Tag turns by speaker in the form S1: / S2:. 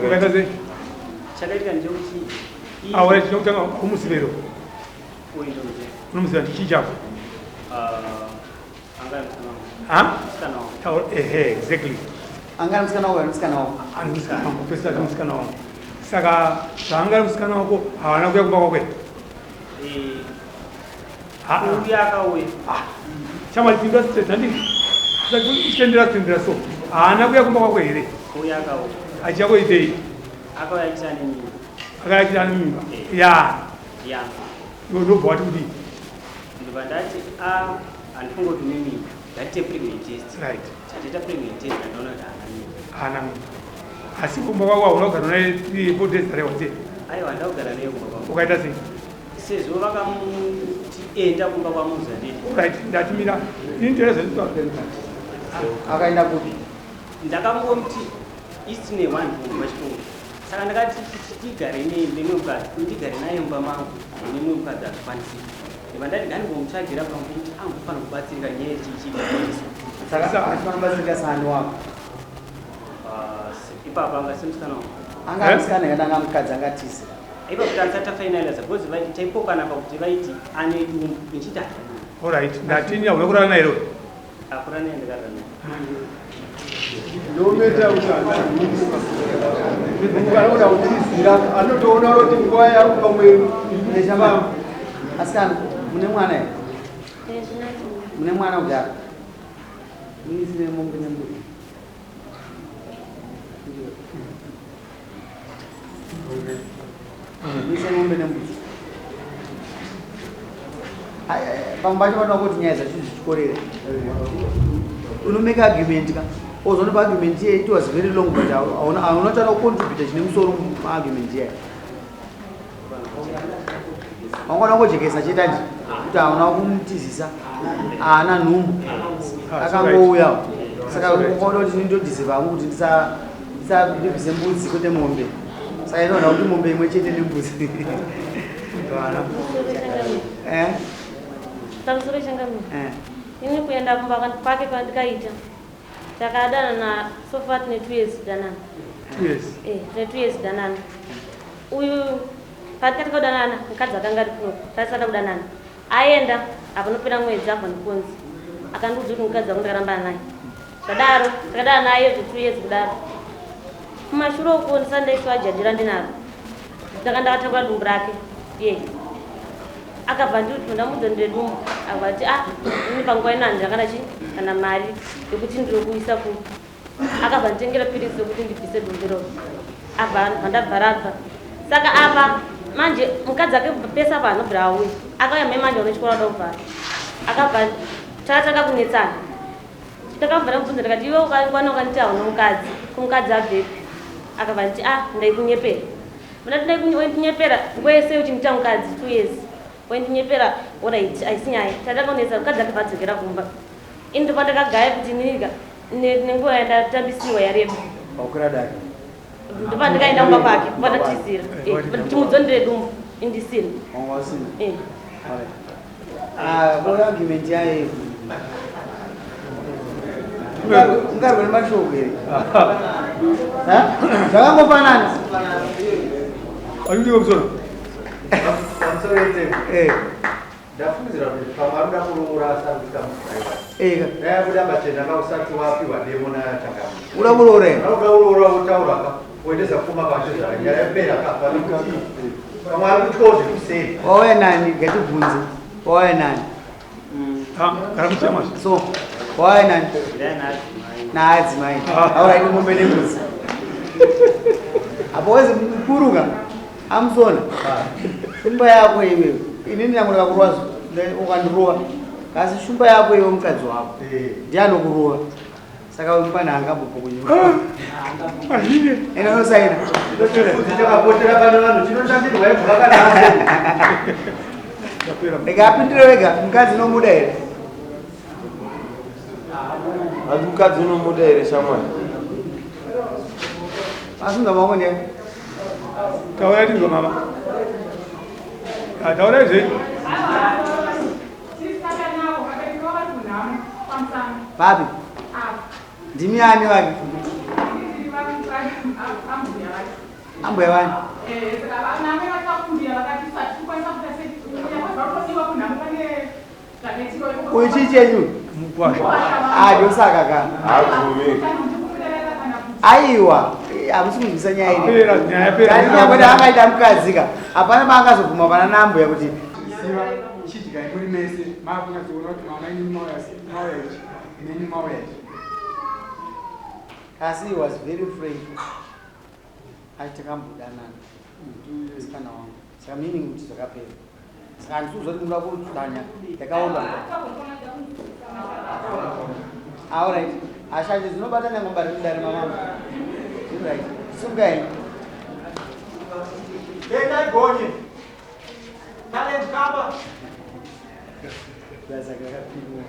S1: Ukaita sei?
S2: Chakaitika ndechekuti
S1: Aura chinokutanga umuzive ro. Unomuziva ndichii chako?
S2: Ah,
S1: Taura ehe exactly.
S3: Anga ari musikana wako ari musikana wako?
S1: Ari musikana wangu, pesa ari musikana wangu. Saka zvaanga ari musikana wako hawana kuya kumba kwako here?
S2: Uya akauya.
S1: Ah. Chamari pindura straight handiti? Chitendera tendera so. Haana kuya kumba kwako here?
S2: Uya akauya.
S1: Achiya koitei?
S2: Akauya achiti ane mimba.
S1: Akauya achiti ane mimba. Ya.
S2: Ya.
S1: Iwe ndobva wati kudii?
S2: Ndobva ndati a handifunge kuti une mimba. Ngatiite pregnant test.
S1: Right.
S2: Tatoita pregnant test ndandoona kuti haana mimba.
S1: Haana mimba. Asi kumba kwako hauna kugara naye 3 4 days dzarehwa sei?
S2: Aiwa handina kugara naye kumba kwangu.
S1: Ukaita sei?
S2: Sezvo vakamuti enda kumba kwamuza nditi.
S1: Right, ndati mira. Ini ndinoziva zvinotaura.
S3: Akaenda kupi?
S2: Ndakangomuti East ne one room pachikoro. Saka ndakati tigare nemumwe mukadzi, ndigare naye mumba mangu nemumwe mukadzi hazvikwanisi. Ndibva ndati ngandimbomutsvagira pamwe kuti angofanira kubatsirika nyaya ichiichiiso.
S3: Saka anofanira kubatsirika saani wako?
S2: Ah, ipapo anga semusikana wangu.
S3: Anga
S1: Eh?
S3: musikana kana anga mukadzi angatize.
S2: Ipapo tanisati tafinaliza because vaiti taipokana pakuti vaiti ane dumbu ndichiti haana dumbu.
S1: Alright, ndati ini hauna kurara naye here?
S2: Akura naye ndakarara naye.
S4: Ndometa kuti ana anoda kutizira anotoona kuti nguva yako pamwe
S3: Nechama. Asikana, mune mwana here? Mune mwana kudhara? Muisire mombe nembudzi. Muise mombe nembudzi. Pamwe pacho panoda kuti nyaya dzacho dzichikorere. Unomeka argument ka. Ozoona pa argument iye it was very long but hauna hauna chana kucontributa chine musoro muargument iye. Wangona kujekesa chete anje kuti hauna kumutizisa haana nhumbu akangouya saka ukaona kuti ndodhiziva hangu kuti ndisandibvise mbudzi kwete mombe saka inoona kuti mombe imwe chete nembudzi. Eh?
S5: Pamusoro changamire.
S3: Eh.
S5: Ini kuenda kumba kwake kwandikaita takadanana so far tine 2 years danana.
S1: 2 years.
S5: Eh, tine 2 years danana. Uyu patikati kudanana mukadzi akanga ari kuno tatisada kudanana. Aenda apanopera mwedzi abva ndikunzi akandiudza kuti mukadzi wangu ndakarambana naye. Zvadaro takadana naye zve 2 years kudaro. Kumashure uko ndisati ndaiswa jadira ndinaro. Ndaka ndakatakura dumbu rake. Ye. Akabva nditi ndamudza ndine dumbu. Akabva ati ah ini panguva ino handina kana chi kana mari yekuti ndiri kuisa ku akabva nditengera piritsi rekuti ndibvise dumbu iroro. Abva ndabva rabva. Saka apa manje mukadzi ake pese apa anobvira auya. Akauya mai manje une chikoro ada kuvhara. Akabva takatanga kunetsana. Ndakabva ndamubvunza ndikati iwe ukangwana ukanditi hauna mukadzi, ko mukadzi abvepi? Akabva nditi ah ndaikunyepera. Ndati ndaikunyepera nguva yese uchindiita mukadzi 2 years. Waindinyepera alright haisi nyaya. Tatanga kunetsa mukadzi akabva adzokera kumba. Ini ndobva ndakagaya kuti inini nenguva yandatambisiwa yareba.
S3: Wakwira dare.
S5: Ndobva ndikaenda kumba kwake ndobva ndatizira. Chimudzo ndire dumbu indisina.
S3: Wanga usina.
S5: Eh.
S3: Alright. Ah, boy argument yayo. Ungarwe nemashoko here? Ha? Zvakangofanana.
S1: Ari musoro.
S6: Pamusoro yetemo.
S3: Eh.
S6: Ndafungidzira kuti pamwe ari kuda kuroora asati kuita mudzimai.
S3: Eh.
S6: Dai abuda pachena ka usati wapiwa demo nachangamire.
S3: Uda kuroora here?
S6: Uda kuroora wotaura ka woendesa pfuma kwatezvara nyaya yapera ka pane kuti pamwe ari kutyawo zvekuseri.
S3: Wauya nani? Ngatibvunze. Wauya nani?
S1: Ah, gara kuchema.
S3: So, wauya nani? Naadzimai. Alright, mombe nembudzi. Apo wezi mukuru ka? Amusona. Shumba yako iwewe. Inini yangu ndakakurova ukandirova. Kasi shumba yako iwe mukadzi wako. Ndiye anokurova. Saka mupana angambopukunyuka.
S1: Ahine.
S3: Ena unosaina.
S6: Chifudzi chakapotera pane vanhu chinoshandirwa imbwa kana asi.
S1: Ndapera.
S3: Rega apindire wega, mukadzi unomuda here?
S7: Hanzi mukadzi unomuda here shamwari?
S3: Asunga maoko ndiye.
S1: Taurai tinzwa mama. Ah, taurai zvenyu.
S3: Papi? Ndimi ani vake? Ambuya vani? Uyu chii chenyu?
S1: Mukwasha.
S3: Ah, ndosaka ka.
S7: Haabvumi.
S3: Aiwa, hamusi kunzwisa nyaya iri.
S1: Apera, nyaya yapera.
S3: Kani nyangwe akaita mukadzi ka. Hapana paangazobvuma pana nambuya kuti
S4: Ziva chidyai muri mese maakunyatsoona kuti mama inini mauya mauya ichi neni mauya ichi.
S3: Asi he was very frank. Ati takambodanana. Musikana wangu. Saka meaning kuti zvakapera. Saka handisi kuziva kuti munoda kutsanya yakaomba. All right. Ashanje dzinobata nyangwe bari mudare mamama. Right. Sungai.
S6: Tendai gonye. Talent kamba.
S3: Basa kakapimwa.